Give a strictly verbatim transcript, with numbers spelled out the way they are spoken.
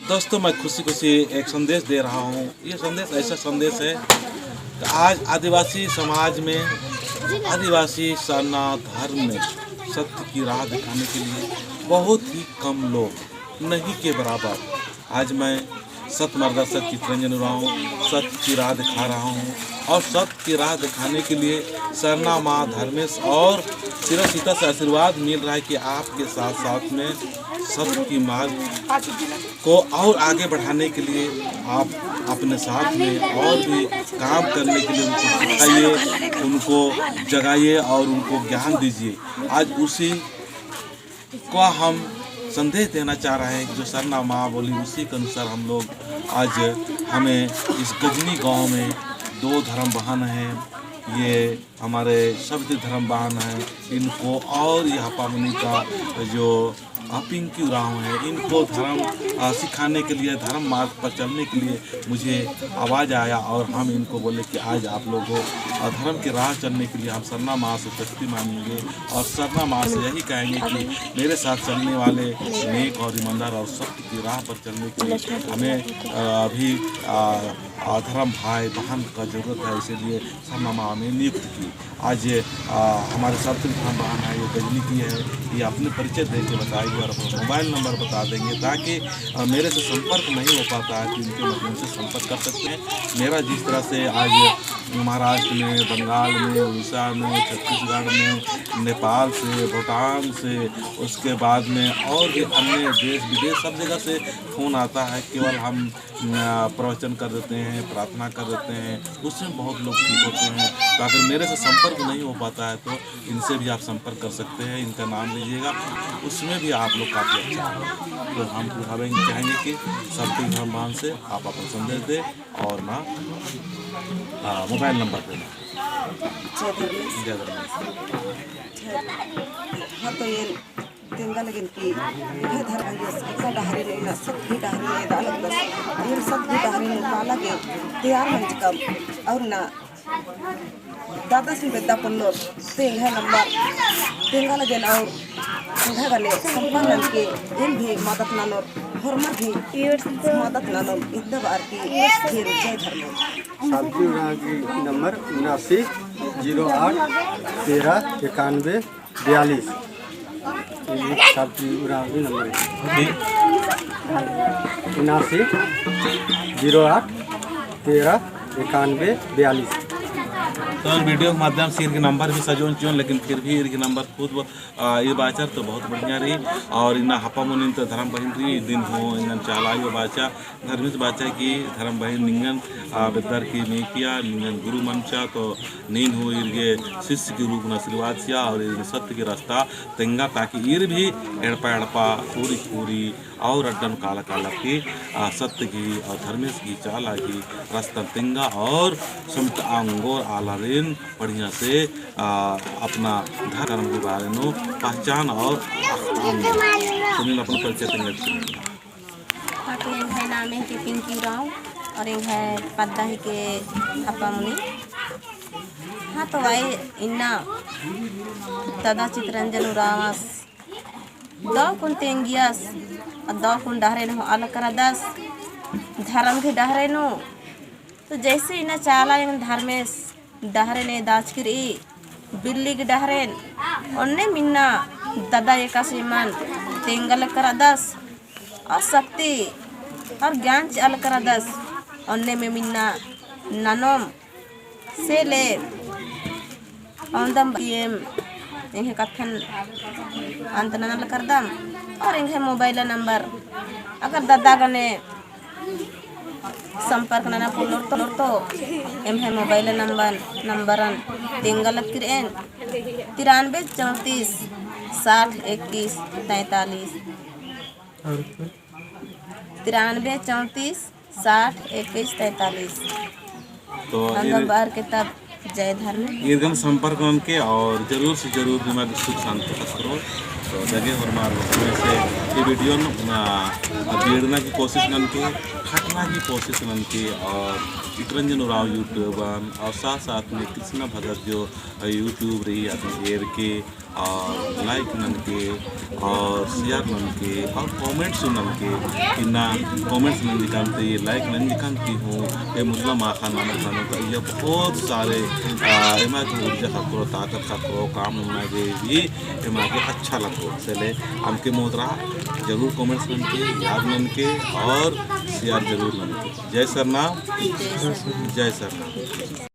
दोस्तों, मैं खुशी खुशी एक संदेश दे रहा हूँ। ये संदेश ऐसा संदेश है कि आज आदिवासी समाज में, आदिवासी सरना धर्म में सत्य की राह दिखाने के लिए बहुत ही कम लोग, नहीं के बराबर। आज मैं सत मार्गदर्शक चितरंजन उराँव सत्य की राह दिखा रहा हूँ और सत्य की राह दिखाने के लिए सरना माँ धर्मेश और सिरा सीता से आशीर्वाद मिल रहा है कि आपके साथ साथ में सत्य की मार्ग को और आगे बढ़ाने के लिए आप अपने साथ में और भी काम करने के लिए उनको सिखाइए, उनको जगाइए और उनको ज्ञान दीजिए। आज उसी को हम संदेश देना चाह रहे हैं कि जो सरना माँ बोली, उसी के अनुसार हम लोग आज, हमें इस गजनी गांव में दो धर्म बहन हैं, ये हमारे सविती धर्म बहन हैं, इनको और ये हपामुनी का जो, अ, पिंकी उराँव है, इनको धर्म, अ, सिखाने के लिए, धर्म मार्ग पर चलने के लिए मुझे आवाज़ आया और हम इनको बोले कि आज आप लोगों, अ, धर्म के राह चलने के लिए हम सरना माँ से शक्ति मांगेंगे और सरना माँ से यही कहेंगे कि मेरे साथ चलने वाले नेक और ईमानदार और सत्य की राह पर चलने के लिए हमें, अ, अभी, अ, अ, धर्म भाई बहन का जरूरत है, इसीलिए सरना माँ हमें नियुक्त की। आज, अ, हमारे सविती धर्म बहन है, ये गजनी की है, ये अपने परिचय दे के बताएगी और अपना मोबाइल नंबर बता देंगे, ताकि, अ, मेरे से संपर्क नहीं हो पाता है तो इनके माध्यम से संपर्क कर सकते हैं। मेरा जिस तरह से आज महाराष्ट्र में, बंगाल में, उड़ीसा में, छत्तीसगढ़ में, नेपाल से, भूटान से, उसके बाद में और भी अन्य देश विदेश सब जगह से फ़ोन आता है। केवल हम, अ, प्रवचन कर देते हैं, प्रार्थना कर देते हैं, उसमें बहुत लोग ठीक होते हैं। तो अगर मेरे से संपर्क नहीं हो पाता है तो इनसे भी आप संपर्क कर सकते हैं, इनका नाम लीजिएगा, उसमें भी आप लोग काफ़ी अच्छा होगा। तो हम उठावेंगे, चाहेंगे कि सविती धर्म बहन से आप अपन संदेश दें और ना, आ, मोबाइल नंबर देना। जय धर्मेश। जय धर्मेश। हाँ, तो ये तेंगा लगिन कि एका धर्म यस, एका डहरे नू ना सत गही डहरे नू एदा लगदस। एन सत गही डहरे नू काला गे तैयार मंजकम और ना दादासिन बेद्दा पोल्लोर, ते एंग्है नंबर तेंगा लगेन और एंग्है गने संपर्क ननके एन भी मदद ननोर, होरमर भी मदद ननोर, इद्दा बअर की फिर जय धर्म। सविती उराँव गही नंबर उनासी जीरो आठ तेरह इक्यानवे बयालीस। ये सविती उराँव गही नंबर है। उनासी जीरो आठ तेरह इक्यानवे बयालीस। तो वीडियो के माध्यम से इरगी नंबर भी सजोन चिओन, लेकिन फिर भी इरगी नंबर खुद, आ, ये बाचर तो बहुत बढ़िया रई। और इन्ना हपामुनिन तो धर्म बहिन रई, इदिन हूँ इन्ना चाला आयो बाचा। धर्मेस बाचा कि धर्म बहिन निंगन, आ, बेद्दर की मेकिया, निंगन गुरु मनचा, तो नीन हूँ इरगे शिष्य के रूप में आशीर्वाद चिआ और इरगे सत्य के रास्ता तेंगा, ताकि ईर भी एड़पा एड़पा, ख़ूरी ख़ूरी और अड्डन काला काला की, आ, सत्य की और धर्मेस की चाला की रास्ता तेंगा और समता अंगोर आलारिन बढ़िया से, आ, अपना धर्म के बारे में पहचान और अख़ता अंगोर। तो नीन अपन परिचय तेंगा। हाँ, तो एंग्है नामे हिके पिंकी उराँव और एंग्है पद्दा हिके हपामुनी। हाँ, तो आए इन्ना दादा चितरंजन उराँवस दव कुन तेंगियस, और दव कुन डहरे नू अलग करदस, धर्म गही डहरे नू। तो जैसे इन्ना चाला एंग धर्मेस डहरेन एदाचकी रई, बिल्ली गही डहरेन, ओन्नेम इन्ना दादा एकासे एमन तेंगा लगदस, और शक्ति और ज्ञान चिआ लगदस, ओन्नेम एम इन्ना ननोम। से ले औंदम एम एंग्है कत्थन अंत नना लगदम, और एंग्है मोबाइल नंबर अगर दादा गने संपर्क नना पोल्लोर तो, तो एम्है मोबाइल नंबर, नंबरन तेंगा लगकी रएन, तिरानबे चौंतीस साठ इक्कीस तैंतालीस। तिरानबे चौंतीस साठ इक्कीस तैंतालीस। तो हम इर- बअर के तब जय धर्म। इरगन संपर्क ननके और जरूर से जरूर दिमाग सुख शांति तक करो। तो दगे होरमार समय से ये वीडियो न, आ, बीड़ना की कोशिश ननके, खटना की कोशिश ननके और चितरंजन उराँव YouTube और साथ साथ में कृष्णा भगत जो YouTube रई, आदि एरके और like ननके और share ननके और comments ननके। इन्ना comments नंजकन ती, like नंजकन ती हूँ ए मुल्ला माखा ननक ननक ये बहुत सारे, आ, एमा गे ऊर्जा ख़क्खरो, ताकत ख़क्खरो, काम नन्ना गे भी एमा गे अच्छा लग्गो। से ले अमके मोदरा जरूर comments ननके, याद ननके और share जरूर ननके। जय सरना, जय सरना।